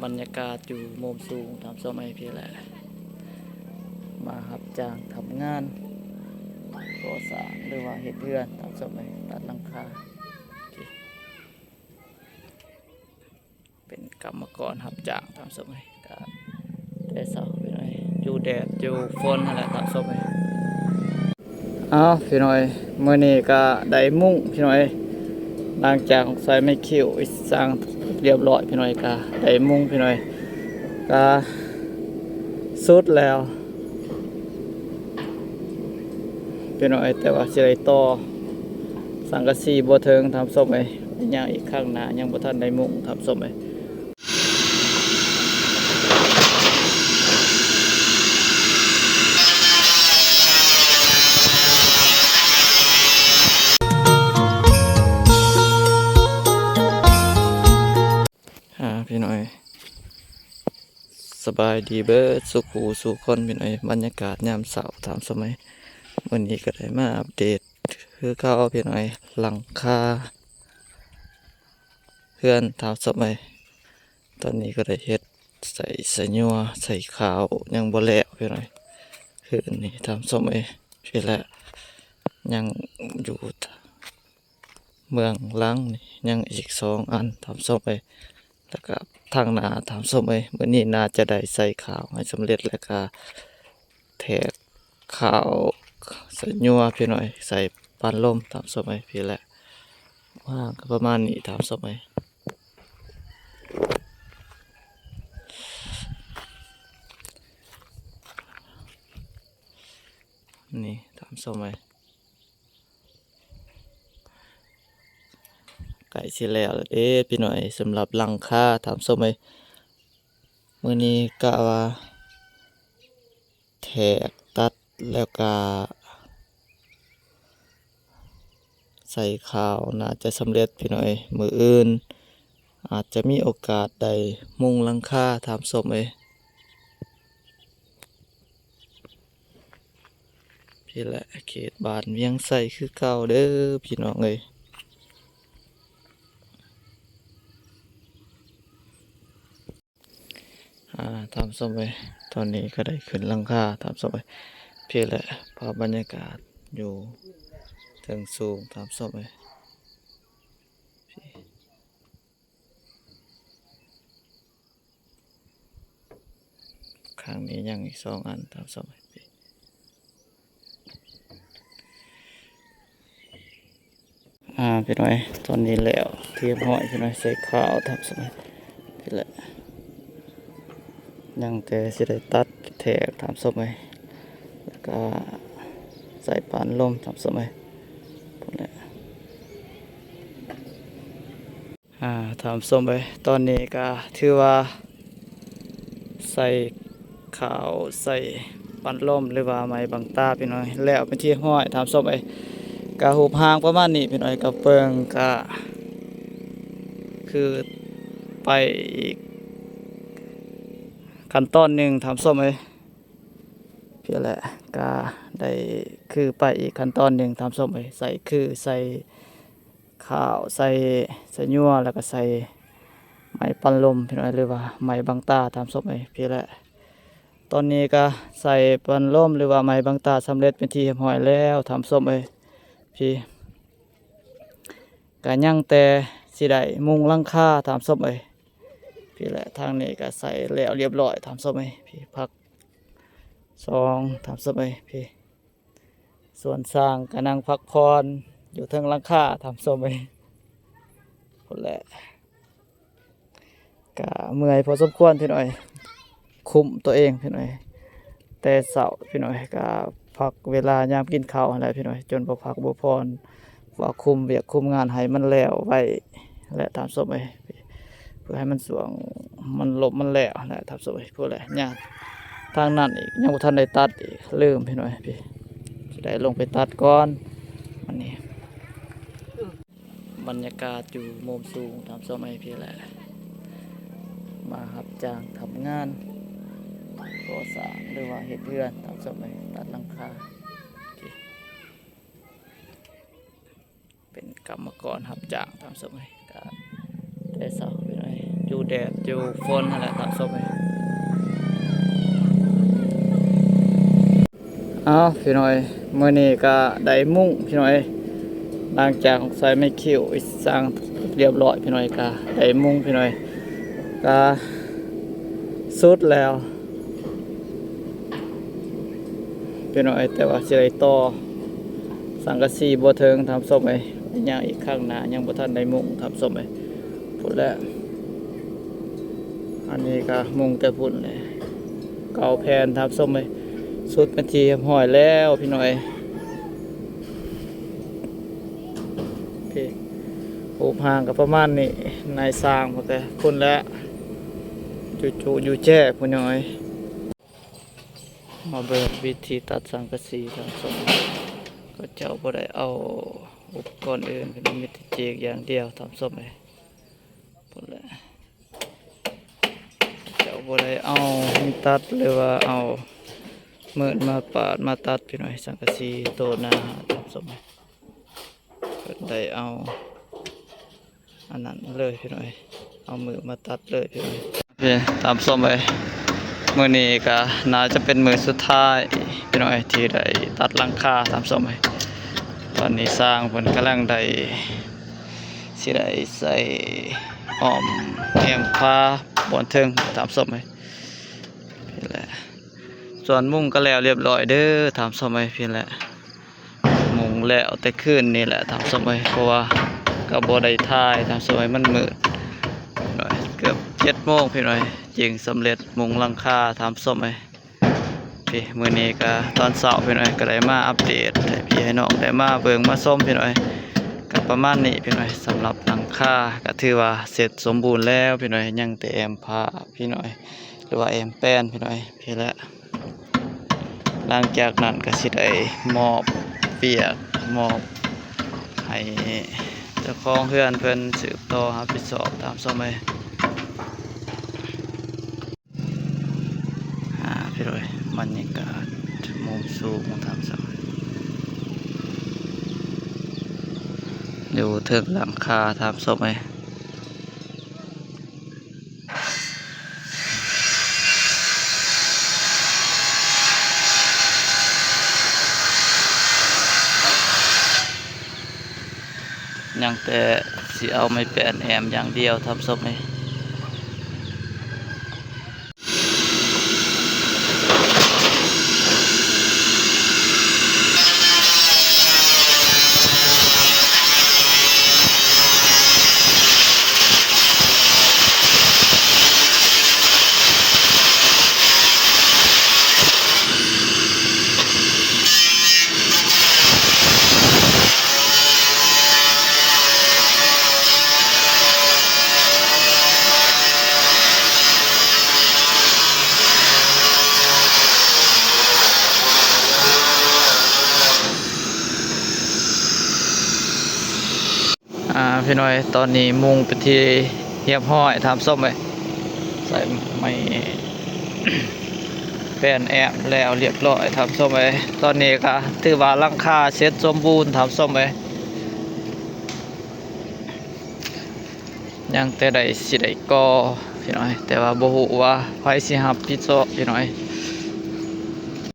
ບັນຍາກາດຢູ່ມຸມສູງ ທ່ານຜູ້ຊົມເອີຍ ພີ້ແຫຼະ ມາຮັບຈ້າງທຳງານກໍ່ສ້າງ ຫຼືວ່າເຮັດເຮືອນ ທ່ານຜູ້ຊົມເອີຍ ຕັດຫຼັງຄາ ເປັນກຳມະກອນຮັບຈ້າງ ທ່ານຜູ້ຊົມເອີຍ ກະແຕ່ເຊົ້າ ພີ່ນ້ອງເອີຍ ຢູ່ແດດຢູ່ຝົນຫັ້ນແຫຼະ ທ່ານຜູ້ຊົມເອີຍ. ອ້າວ ພີ່ນ້ອງເອີຍ ມື້ນີ້ກະໄດ້ມຸງ ພີ່ນ້ອງເອີຍ ຫຼັງຈາກໃສ່ໄມ້ຄິ້ວອີ່ສັງຮຽບຮ້ອຍ ພີ່ນ້ອງເອີຍ ກະໄດ້ມຸງ ພີ່ນ້ອງເອີຍ ກະສຸດແລ້ວ ພີ່ນ້ອງເອີຍ ແຕ່ວ່າຊິໄດ້ຕໍ່ສັງກະສີບໍ່ເຖິງ ທ່ານຜູ້ຊົມເອີຍ ຍັງອີກຂ້າງໜ້າ ຍັງບໍ່ທັນໄດ້ມຸງ ທ່ານຜູ້ຊົມເອີຍ. ອ່າ ພີ່ນ້ອງເອີຍ ສະບາຍດີເບີດສູ່ຄູ່ສູ່ຄົນ ພີ່ນ້ອງເອີຍ ບັນຍາກາດຍາມເຊົ້າ ທ່ານຜູ້ຊົມເອີຍ ມື້ນີ້ກະໄດ້ມາອັບເດດຄືເກົ່າ ພີ່ນ້ອງເອີຍ ຫຼັງຄາເຮືອນ ທ່ານຜູ້ຊົມເອີຍ ຕອນນີ້ກະໄດ້ເຮັດ ໃສ່ສະຍົວ ໃສ່ຄາວ ຍັງບໍ່ແລ້ວ ພີ່ນ້ອງເອີຍ ຄືນນີ້ ທ່ານຜູ້ຊົມເອີຍ ພີ້ແຫຼະ ຍັງຢູ່ເບື້ອງຫຼັງນີ້ ຍັງອີກສອງອັນ ທ່ານຜູ້ຊົມເອີຍ ແລ້ວກະທາງໜ້າ ທ່ານຜູ້ຊົມເອີຍ ມື້ນີ້ໜ້າຈະໄດ້ໃສ່ຄາວໃຫ້ສຳເລັດ ແລ້ວກະແທກຄາວ ໃສ່ຍົວ ພີ່ນ້ອງເອີຍ ໃສ່ປານລົມ ທ່ານຜູ້ຊົມເອີຍ ພີ້ແຫຼະ ວ່າງກະປະມານນີ້ ທ່ານຜູ້ຊົມເອີຍ. ນີ້ ທ່ານຜູ້ຊົມເອີຍ ໃກ້ຊິແລ້ວແລ້ວເດ້ ພີ່ນ້ອງເອີຍ ສຳລັບຫຼັງຄາ ທ່ານຜູ້ຊົມເອີຍ ມື້ນີ້ກະວ່າ ແທກຕັດແລ້ວກະໃສ່ຄາວ ໜ້າຈະສຳເລັດ ພີ່ນ້ອງເອີຍ ມື້ອື່ນອາດຈະມີໂອກາດໄດ້ມຸງຫຼັງຄາ ທ່ານຜູ້ຊົມເອີຍ. ພີ້ແຫຼະ ເຂດບ້ານວຽງໄຊຄືເກົ່າເດີ ພີ່ນ້ອງເອີຍ. ອ່າ ທ່ານຜູ້ຊົມເອີຍ ຕອນນີ້ກະໄດ້ຂຶ້ນຫຼັງຄາ ທ່ານຜູ້ຊົມເອີຍ ພີ້ແຫຼະ ພາບບັນຍາກາດຢູ່ເທິງສູງ ທ່ານຜູ້ຊົມເອີຍ ຂ້າງນີ້ຍັງອີກສອງອັນ ທ່ານຜູ້ຊົມເອີຍ. ອ່າ ພີ່ນ້ອງເອີຍ ຕອນນີ້ແລ້ວທີ່ຮຽບຮ້ອຍ ພີ່ນ້ອງເອີຍ ໃສ່ຄາວ ທ່ານຜູ້ຊົມເອີຍ ພີ້ແຫຼະ ຍັງແຕ່ຊິໄດ້ຕັດແທກ ທ່ານຜູ້ຊົມເອີຍ ແລ້ວກະໃສ່ປານລົມ ທ່ານຜູ້ຊົມເອີຍ ພຸ້ນແຫຼະ. ອ່າ ທ່ານຜູ້ຊົມເອີຍ ຕອນນີ້ກະຖືວ່າໃສ່ຄາວ ໃສ່ປັນລົມ ຫຼືວ່າໄມ້ບັງຕາ ພີ່ນ້ອງເອີຍ ແລ້ວເປັນທີ່ຮຽບຮ້ອຍ ທ່ານຜູ້ຊົມເອີຍ ກະຮູບຮ່າງປະມານນີ້ ພີ່ນ້ອງເອີຍ ກະເບິ່ງກະຄືໄປອີກຂັ້ນຕອນໜຶ່ງ ທ່ານຜູ້ຊົມເອີຍ ພີ້ແຫຼະ ກະໄດ້ຄືໄປອີກຂັ້ນຕອນໜຶ່ງ ທ່ານຜູ້ຊົມເອີຍ ໃສ່ຄື ໃສ່ ຄາວ ໃສ່ ໃສ່ຍົວ ແລ້ວກະໃສ່ໄມ້ປັນລົມ ພີ່ນ້ອງເອີຍ ຫຼືວ່າໄມ້ບັງຕາ ທ່ານຜູ້ຊົມເອີຍ ພີ້ແຫຼະ ຕອນນີ້ກະໃສ່ປັນລົມ ຫຼືວ່າໄມ້ບັງຕາສຳເລັດເປັນທີ່ຮຽບຮ້ອຍແລ້ວ ທ່ານຜູ້ຊົມເອີຍ ພີ້ ກະຍັງແຕ່ຊິໄດ້ມຸງຫຼັງຄາ ທ່ານຜູ້ຊົມເອີຍ ພີ້ແຫຼະ ທາງນີ້ກະໃສ່ແລ້ວຮຽບຮ້ອຍ ທ່ານຜູ້ຊົມເອີຍ ພີ້ ພັກສອງ ທ່ານຜູ້ຊົມເອີຍ ພີ້ ສ່ວນຊ້າງກະນັ່ງພັກຜ່ອນຢູ່ເທິງຫຼັງຄາ ທ່ານຜູ້ຊົມເອີຍ ພຸ້ນແຫຼະ ກະເມື່ອຍພໍສົມຄວນ ພີ່ນ້ອງເອີຍ ຄຸມຕົວເອງ ພີ່ນ້ອງເອີຍ ແຕ່ເຊົ້າ ພີ່ນ້ອງເອີຍ ກະພັກເວລາຍາມກິນເຂົ້າຫັ້ນແຫຼະ ພີ່ນ້ອງເອີຍ ຈົນບໍ່ພັກບໍ່ຜ່ອນ ວ່າຄຸມວຽກຄຸມງານໃຫ້ມັນແລ້ວໄວ ແລະ ທ່ານຜູ້ຊົມເອີຍ ເພື່ອໃຫ້ມັນຊ່ວງ ມັນລົບມັນແລ້ວແຫຼະ ທ່ານຜູ້ຊົມເອີຍ ພຸ້ນແຫຼະ ຍາມທາງນັ້ນອີກ ຍັງບໍ່ທັນໄດ້ຕັດອີກ ລືມ ພີ່ນ້ອງເອີຍ ພີ້ ຊິໄດ້ລົງໄປຕັດກ່ອນ ອັນນີ້ ບັນຍາກາດຢູ່ມຸມສູງ ທ່ານຜູ້ຊົມເອີຍ ພີ້ແຫຼະ ມາຮັບຈ້າງທຳງານກໍ່ສ້າງ ຫຼືວ່າເຮັດເຮືອນ ທ່ານຜູ້ຊົມເອີຍ ຕັດຫຼັງຄາ ເປັນກຳມະກອນຮັບຈ້າງ ທ່ານຜູ້ຊົມເອີຍ ກະແຕ່ເຊົ້າ ພີ່ນ້ອງເອີຍ ຢູ່ແດດຢູ່ຝົນຫັ້ນແຫຼະທ່ານຜູ້ຊົມເອີຍ. ເອົາ ພີ່ນ້ອງເອີຍ ມື້ນີ້ກະໄດ້ມຸ້ງພີ່ນ້ອງເອີຍ ຫຼັງຈາກໃສ່ໄມ້ຄິ້ວອີ່ສັງລຽບຮ້ອຍພີ່ນ້ອງເອີຍ ກະໄດ້ມຸ້ງພີ່ນ້ອງເອີຍ ກະສຸດແລ້ວ ພີ່ນ້ອງເອີຍ ແຕ່ວ່າຊິໄດ້ຕໍ່ສັງກະສີບໍ່ເຖິງທ່ານຜູ້ຊົມເອີຍ ຍັງອີກຂ້າງໜ້າຍັງບໍ່ທັນໄດ້ມຸ້ງທ່ານຜູ້ຊົມເອີຍ ພຸ້ນແຫຼະ ອັນນີ້ກະມຸ້ງແຕ່ພຸ້ນແຫຼະ ເກົ້າແຜ່ນທ່ານຜູ້ຊົມເອີຍ ສຸດເປັນທີ່ຮຽບຮ້ອຍແລ້ວພີ່ນ້ອງເອີຍ. ໂອເຄ ຮູບຮ່າງກໍປະມານນີ້ ນາຍຊ່າງເພິ່ນກໍພຸ້ນແຫຼະ ຢູ່ຈຸຢູ່ແຈ້ພຸ້ນນ້ອຍ. ມາເບິ່ງວິທີຕັດສັງກະສີທ່ານຜູ້ຊົມ ເຂົາເຈົ້າບໍ່ໄດ້ເອົາອຸປະກອນອື່ນ ເພິ່ນມີແຕ່ຈີກຢ່າງດຽວທ່ານຜູ້ຊົມເອີຍ ພຸ້ນແຫຼະ. ເຈົ້າບໍ່ໄດ້ເອົາມີດຕັດ ຫຼືວ່າເອົາມີດມາປາດມາຕັດພີ່ນ້ອງ ສັງກະສີໂຕໜາທ່ານຜູ້ຊົມ ເພິ່ນໄດ້ເອົາອັນນັ້ນເລີຍພີ່ນ້ອງ ເອົາມືມາຕັດເລີຍພີ່ນ້ອງ. ໂອເຄ ທ່ານຜູ້ຊົມເອີຍ ມື້ນີ້ກະໜ້າຈະເປັນມື້ສຸດທ້າຍພີ່ນ້ອງ ທີ່ໄດ້ຕັດຫຼັງຄາທ່ານຜູ້ຊົມເອີຍ. ຕອນນີ້ຊ່າງເພິ່ນກຳລັງໄດ້ ຊິໄດ້ໃສ່ອ້ອມແອ້ມຝາບ່ອນເທິງທ່ານຜູ້ຊົມເອີຍ ພີ້ແຫຼະ. ສ່ວນມຸງກໍແລ້ວລຽບຮ້ອຍເດີທ່ານຜູ້ຊົມເອີຍ ພີ້ແຫຼະ ມຸງແລ້ວແຕ່ຄືນນີ້ແຫຼະທ່ານຜູ້ຊົມເອີຍ ເພາະວ່າກໍບໍ່ໄດ້ຖ່າຍທ່ານຜູ້ຊົມເອີຍ ມັນມືດ ເກືອບເຈັດໂມງພີ່ນ້ອງ ຈຶ່ງສຳເລັດມຸງຫຼັງຄາທ່ານຜູ້ຊົມເອີຍ. ພີ້ ມື້ນີ້ກະຕອນເຊົ້າພີ່ນ້ອງ ກະໄດ້ມາອັບເດດໃຫ້ພີ່ໃຫ້ນ້ອງໄດ້ມາເບິ່ງມາຊົມພີ່ນ້ອງ ກະປະມານນີ້ພີ່ນ້ອງ. ສຳລັບຫຼັງຄາກະຖືວ່າເສັດສົມບູນແລ້ວພີ່ນ້ອງ ຍັງແຕ່ແອ້ມຝາພີ່ນ້ອງ ຫຼືວ່າແອ້ມແປ້ນພີ່ນ້ອງ ພີ້ແຫຼະ. ຫຼັງຈາກນັ້ນກະຊິໄດ້ມອບວຽກ ມອບໃຫ້ເຈົ້າຂອງເຮືອນເພິ່ນສືບຕໍ່ຮັບຜິດຊອບຕາມຊອມເອີຍ. ອ່າ ພີ່ນ້ອງ ບັນຍາກາດມຸມສູງທາງສາຍ ຢູ່ເທິງຫຼັງຄາທາງສອງເອີຍ. ຍັງແຕ່ຊິເອົາໄມ້ແປ້ນແອ້ມຢ່າງດຽວທຳສົບນີ້. ອ່າ ພີ່ນ້ອງເອີຍ ຕອນນີ້ມຸງເປັນທີ່ຮຽບຮ້ອຍທ່ານຜູ້ຊົມເອີຍ. ໃສ່ໄມ້ແປ້ນແອ້ມແລ້ວຮຽບຮ້ອຍທ່ານຜູ້ຊົມເອີຍ. ຕອນນີ້ກະຖືວ່າຫຼັງຄາເສັດສົມບູນທ່ານຜູ້ຊົມເອີຍ. ຍັງແຕ່ໄດ້ ຊິໄດ້ກໍ່ພີ່ນ້ອງເອີຍ ແຕ່ວ່າບໍ່ຮູ້ວ່າໃຜຊິຮັບຜິດຊອບພີ່ນ້ອງເອີຍ.